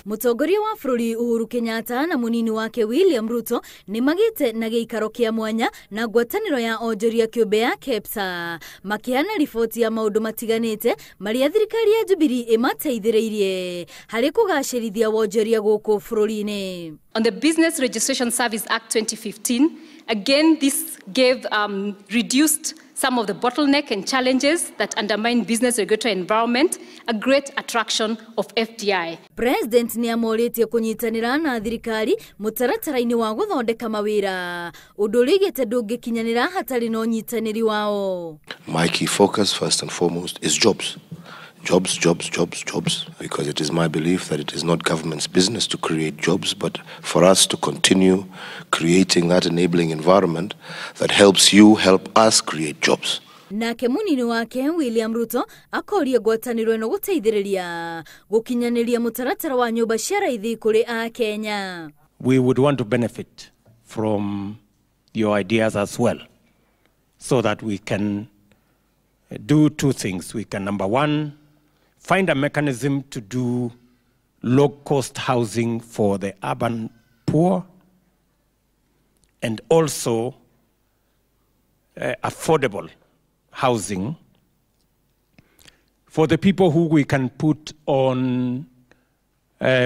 Mũtongoria wa bũrũri Uhuru Kenyatta na mũnini wake William Ruto nĩ magĩte na gĩikaro kĩa mwanya na ngwatanĩro ya onjoria kĩũmbe ya KEPSA, makĩheana riboti ya maũndũ matiganĩte marĩa thirikari ya Jubilee ĩmateithĩrĩirie harĩ kũgacĩrithia wonjoria gũkũ bũrũri-inĩ. On the Business Registration Service Act 2015, again, this gave reduced some of the bottleneck and challenges that undermine business regulatory environment, a great attraction of FDI. President nĩ amorĩtie kũnyitanĩra na thirikari mũtaratara-inĩ wa gũthondeka mawĩra, ũndũ ũrĩa oigĩte ndũngĩkinyanĩra hatarĩ na ũnyitanĩri wao. My key focus, first and foremost, is jobs. Jobs, jobs, jobs, jobs, because it is my belief that it is not government's business to create jobs, but for us to continue creating that enabling environment that helps you help us create jobs. Nake munini wake William Ruto akoria ngwatanĩro ĩno gũteithĩrĩria gũkinyanĩria mũtaratara wa nyũmba cia raithi kũrĩ Akenya. We would want to benefit from your ideas as well, so that we can do two things. We can, number one, find a mechanism to do low-cost housing for the urban poor, and also affordable housing for the people who we can put on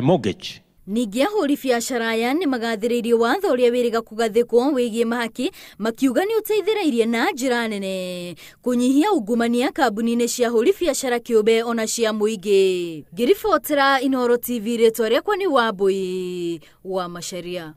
mortgage. Ningĩ ahũri biacara aya nĩ magathĩrĩirie watho ũrĩa wĩrĩga kũgathĩkwo wĩgiĩ mahaki, makiuga nĩ ũteithĩrĩirie na njĩra nene kũnyihia ungumania kambuni-inĩ cia ahũri biacara kĩũmbe ona cia mũingĩ. Ngĩribotera Inooro TV, rĩtwa rĩakwa nĩ Wambui wa Macharia.